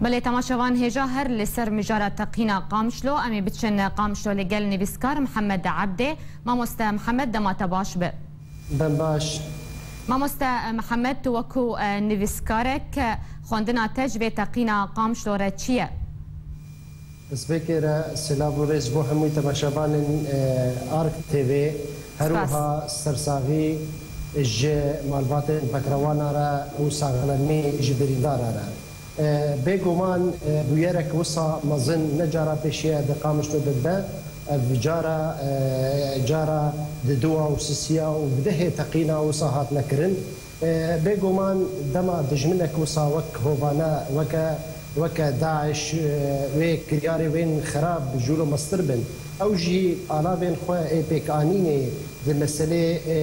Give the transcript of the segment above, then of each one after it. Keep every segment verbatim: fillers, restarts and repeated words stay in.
Belê, temaşevan hêja her li ser mijara teqîna Qamişlo, em ê biçin Qamişlo li gel nivîskar Mihemed Ebdê. Mamoste Mihemed, dema te baş be. Dem baş. Mamoste Mihemed, tu wekû, e, nivîskarek, e, xwendina te ji vê teqîna Qamişlo re çi ye? Destpêkê re silav û rêz bo hemû temaşevanên, e, Ark T V, her Spas. Wiha sersaxî ji malbatên bekrewana re û saxlemî ji birîndara re. E, bêguman, e, bûyerek wisa mezin ne cara pêşiye di Qamişlo de dibe. Ev cara, e, cara di dua û sisiya û bi dehê teqîna wisa hatine kirin. E, bêguman dema dijminek wisa wek hovane, weke, weke DAIŞ, e, wê kiryarê wên xerab jûlo mestir bin. Ew jî alavên xwe ê pêkanînê di meselê, e,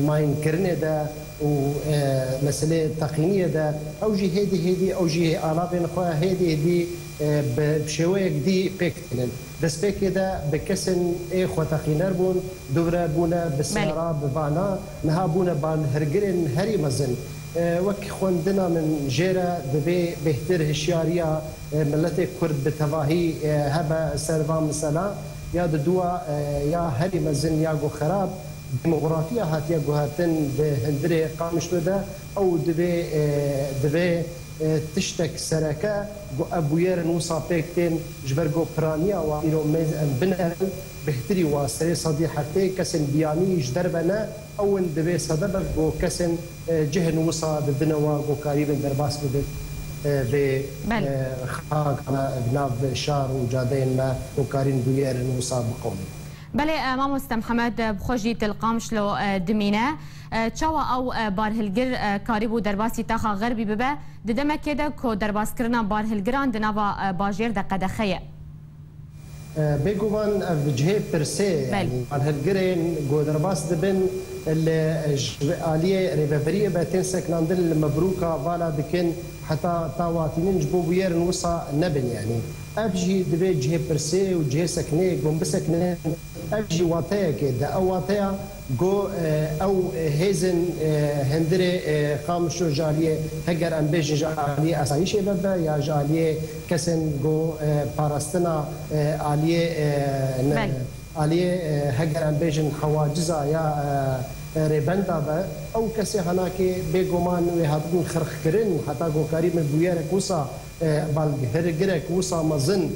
mayînkirinê de û, e, meselê teqîniyê de, ew jî hêdî hêdî, ew jî alavên xwe hêdî hêdî, e, bi şêweyek dî pêk tînin. Destpêkê de bi kesên ê xweteqîner bûn, dûvre bûne bi Belê. Siyara, bi vana, niha bûne balhirgirên herî mezin. E, wek xwendina min jê re divê bêhtir hişyariya, e, miletê Kurd bi tevahî, e, hebe ser van mesela, ya di dua, e, ya herî mezin ya ku xerab, demografiya hatiye guhertin di hundirê Qamişlo de, ew divê, e, divê, e, tiştek sereke ku ev bûyerên wisa pêk tên, ji ber ku piraniya wan îro mêz em binerin, bêhtirî wa serê sedî heftê kesên biyanî ji derve ne, ew in divê sedebe ku kesên, e, cihên wisa didine wa ku karîbin derbas bibin, e, vê, Belê. E, xaka me, nav şar û cadeyên me ku karîn bûyerên wisa biqewimîn. Belê, e, mamoste Mihemed, e, bi xwe jî til Qamişlo, e, dimîne. E, çawa ew, e, barhilgir, e, karîbû derbasî taxa Xerbî bibe, di demekê de ku derbaskirina barhilgiran di nava, e, bajêr de qedexe ye? E, bêguman ev cihê pirsê ye, Belê. Yanî barhilgirên ku derbas dibin li, ji aliyê rêveberiyê ve tên sekinandin li Mebrûka vala dikin heta ta watînin ji bo bûyerên wisa nebin, yanî. Ev jî divê cihê pirsê û cihê sekinê ku bisekinin, ev jî wateyekê de. Ew wateya ku, e, ew hêzên, e, hundirê, e, Qamişlo ji aliyê, heger em bêjin ji aliyê esayîşê ve be ya ji aliyê kesên ku, e, parastina, e, aliyê, e, ne, Belê. Aliyê, e, heger em bêjin hewaciza ya, e, e, rêbenda be, ew kesê hanakê bêguman wê hatibûn xirxkirin, heta ku karîbin bûyerek wisa, e, balhirgirek wisa mezin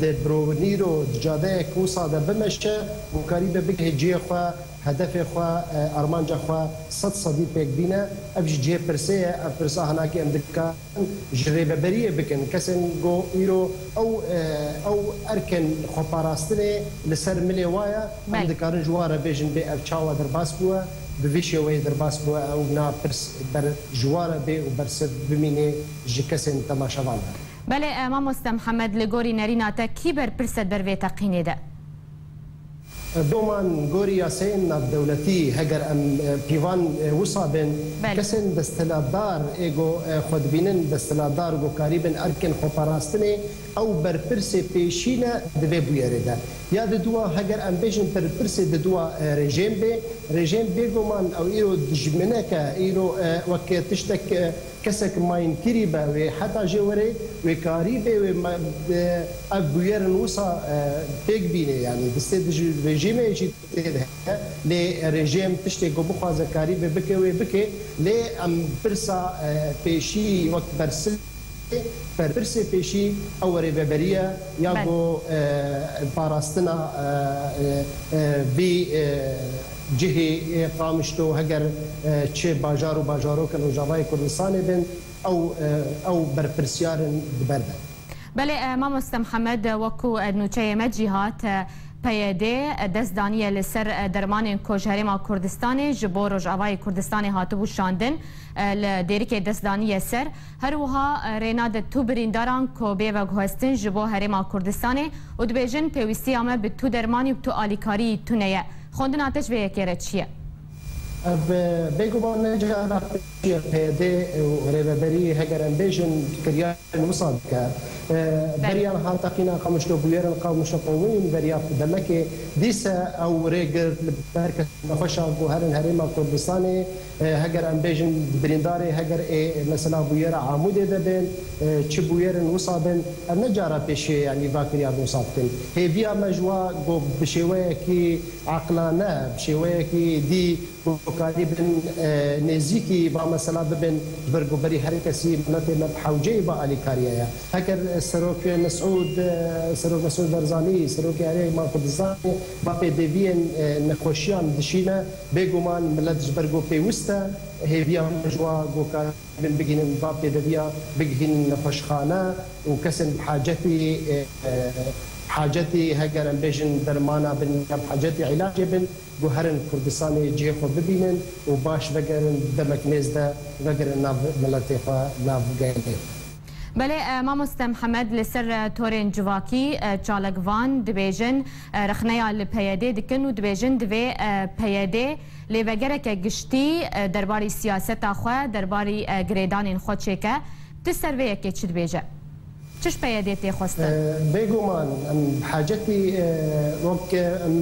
di bironîro, di cadeyek wisa de bimeşe, ku karîbe bigihê cihê xwe, hedefê xwe, e, armanca xwe sed sedî pêk bîne. Ev jî cihê pirsê ye, ev pirsa hanakê em dikarin ji rêveberiyê bikin. Kesên ku îro ew, e, ew erkên xweparastinê li ser milê wa ye, em Belê. Dikarin ji wan re bêjin bê ev çawa derbas bûye, bi vî şêweyê derbas bûye, ew na pirs ber ji wan re bê û bersiv bimînê ji kesên temaşevan re. Belê, e, mamoste Mihemed, li gorî nerîna te kî berpirs e di ber vê teqînê de? Doman gorî yasayên navdewletî, heger em, e, pîvan, e, wisa bên, Belê. Kesên desthilatdar ê ku, e, xwe dibînin desthilatdar ku karîbin erkên xweparastinê, ew berpirsê pêşî ne di vê bûyerê de. Ya di dua, heger em bêjin berpirsê di dua, e, rejîm bê, rejîm bêguman ew îro dijminek e, îro, e, wek tiştek, e, kesek mayînkirî be, wê heta jê were, wê karî be, wê me, e, ev bûyerin wisa, e, pêk bîne, yanî distê dij rejîmê jî tê de heye, lê rejîm tiştê ku bixwaze karî be bike, wê bike, lê em pirsa, e, pêşî wek bersiv, berpirsê pêşî ew rêveberiye ya Belê. Ku, e, parastina, e, e, e, vî, e, cihê, e, Qamişlo heger, e, çi bajar û bajarokên Rojavayê Kurdistanê bin, ew, e, ew berpirsiyar in di ber de. Belê, e, mamoste Mihemed, e, wekû, e, nûçeyê me jî hat, e, P Y D, e, dest daniye li ser, e, dermanên ku ji Herêma Kurdistanê ji bo Rojavayê Kurdistanê hatibû şandin, e, li Dêrikê dest daniye ser. Her wiha, e, rêna de tu birîndaran ku bê veguhestin ji bo Herêma Kurdistanê û dibêjin pêwîstiya me bi tu dermanî û tu alîkarî tune ye. Xwendina te ji vê yekê re çi ye? Ev, e, bêguman ne cara pêşiya P Y D û rêveberî, heger em bêjin, kiryarên wisa dike. E, Belê. Beriya niha teqîna Qamişlo bûyerin Qamişlo qewimîn, beriya demekê dîse ew rê girt li ber kes nexweşa ku herin herêma Kurdistanê, e, heger em bêjin birîndarê, heger ê mesela bûyera Amûdê de bin, e, çi bûyerin wisa bin, ev ne cara pêşê, yanî va kiryar wisa dikin. Hêviya me ji wa ku bi şêweyekî eqlane, bi şêweyekî dî ku karîbin, e, nêzîkî va mesela bibin, ji ber ku berî her kesî miletê me bi hewceyî va alîkariye ye. Heger Serok Mesûd, e, Serok Mesûd Barzanî, Serokê Herêma Kurdistanê va pêdeviyên, e, nexweşiyan dişîne, bêguman milet ji ber ku pêwist e, hêviya me ji wa ku karîbin bigihînin va pêdeviya, bigihînin nexweşxane û kesên bi hacetî, e, e, hacetî heger em bêjin dermana bin ya bi hacetî îlacê bin, ku herin Kurdistanê cihê xwe bibînin û baş vegerin demek nêz de vegerin nav miletê xwe, nav gelê. Belê, e, mamoste Mihemed, li ser, e, torên civakî, e, çalakvan dibêjin, e, rexneya li P Y D dikin û dibêjin divê, e, P Y D lêvegereke giştî, e, derbarî siyaseta xwe, derbarî, e, girêdanên xwe çêke. Tu ser vê yekê çi dibêje? Çi ji P Y D tê xwestin? E, bêguman, em bi hacetî, e, wek em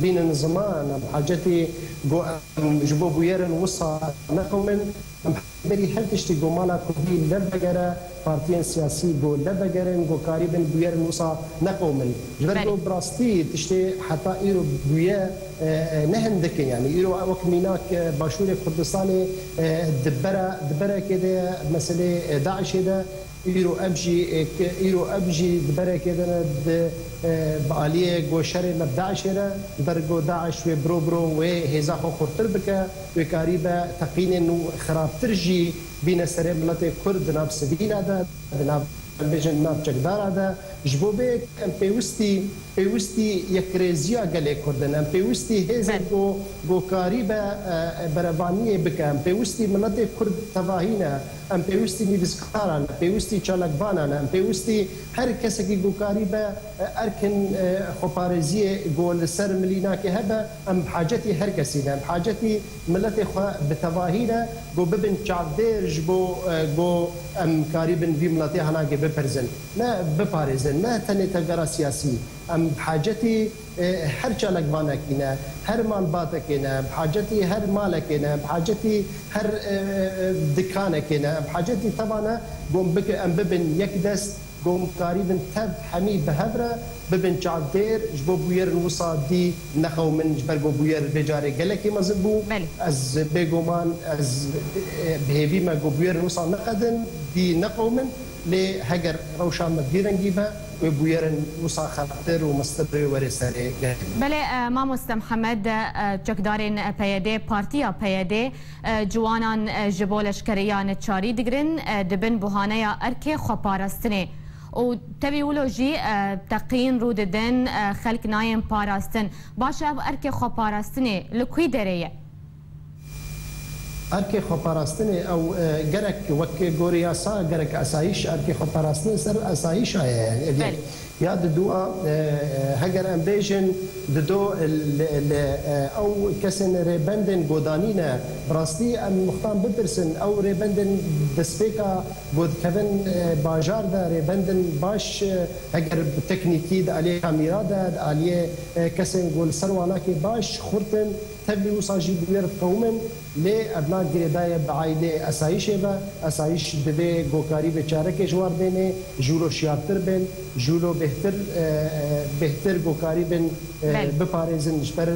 bînin ziman, em bi hacetî ku em ji bo bûyerên wisa neqewmin, em berî her tiştî ku mala Kurdî lev vegere, partiyên siyasî ku lev vegerin, ku karîbin bûyerên wisa neqewmin. Ji ber Belê. Ku bi rastî tiştê heta îro bûye, e, e, ne hindik in. Yanî îro wek mînak, e, Başûrê Kurdistanê, e, di bera, di berekê de ye, meselê, e, DAIŞê de, îro ev jî, e, ki, îro ev jî di berekê de ne, di, e, bi aliyê goşerê me bi DAIŞê re, ber ku DAIŞ wê biro biro wê hêza xwe xurtir bike, wê karîbe teqînên nû xirabtir jî bîne serê miletê Kurd di nav sivîla de, di nav, em bêjin, di nav çekdara de. Ji bo vê em pêwistî, pêwistî yekrêziya gelê Kurd in. Em pêwistî hêzên Belê. Ku, ku karîbe, e, berevaniyê bike. Em pêwistî miletê Kurd tevahî ne. Em pêwistî nivîskaran ne, pêwistî çalakvanan ne, em pêwistî her kesekî ku karîbe, e, erkin, e, xweparêziyê ku li ser milînakê hebe, em bi hacetî her kesî ne, em bi hacetî miletê xwe bi tevahî ne, ku bibin çavdêr ji bo, e, ku em karîbin vî miletê hanagê bipirzin, ne biparêzin, ne tenê tevgera siyasî. Em bi hacetî, e, her çalakvanekî ne, her malbatekê ne, em bi hacetî her malekê ne, em bi hacetî her, e, e, dikanekê ne, em bi hacetî teva ne, ku em bike-, em bibin yek dest, ku em karîbin tev hemî bi hev re bibin çavdêr, ji bo bûyerên wisa dî neqewimin, ji ber ku bûyer vê carê gelekî mezin bû. Belê. Ez bêguman, ez, e, bi hêvî me ku bûyerên wisa neqedin, dî neqewimin, lê heger rewşa me vî rengî be, wê bûyerên wisa xerabtir û mestir wê were serê gelê. Belê, e, mamoste Mihemed, e, çekdarên P Y D, partiya P Y D, e, ciwanan, e, ji bo leşkeriya neçarî digirin, e, di bin buhaneya erkê xweparastinê. Û tevî wilo jî, e, teqîn rû didin, e, xelk nayên parastin. Baş e, ev erkê xweparastinê li kwî derê ye? Erkê xweparastinê ew, e, gerek wek gorî yasa, gerek esayîş, erkê xweparastinê ser esayîşa ye, yani, ev yek. Belê. Ya didu a, e, e, heger em bêjin, dido li, li, e, ew kesên rêbendên godanî ne. Bi rastî em mixtan bipirsin, ew rêbendên destpêka ku dikevin, e, bajar de, rêbendên baş, e, heger bi teknîkî di aliyê kamîra de, di aliyê, e, kesên ku li ser wanakê baş xurt in, tevlî wisa jî bûyer diqewimin. Lê ev na girêdaye bi aîdê esayîşê ve. Esayîş divê gokarî ve çarekê ji war bênê, jûlo şiyartir bin, jûlo bêhtir, e, e, bêhtir gokarî bin, e, Belê. Biparêzin ji ber, e,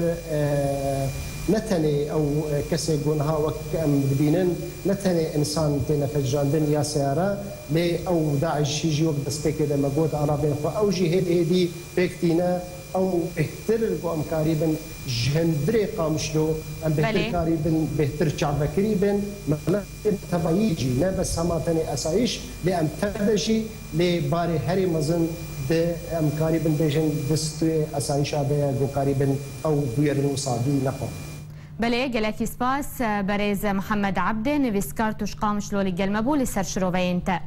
ne tenê ew, e, kesê ku niha wek em dibînin, ne tenê însan têne fecrandin ya seyara, lê ew DAIŞî jî wek destpêkê de me got, alavên xwe ew jî hêdî hêdî pêk tîne. Ew bêhtir ku em karîbin ji hundirê Qamişlo, em bêhtir Belê. Karîbin bêhtir çavdekirî bin. Miletê tevayî jî ne bes hema tenê esayîş, lê em tev de jî, lê barê herî mezin di, em karîbin bêjin, di stûyê esayîşa de ye ku karîbin ew bûyerên wisa dî neqon. Belê, gelekî spas, berêz Mihemed Ebdê, nivîskar tûj Qamişlo li gel me bû li ser şiroveyên te.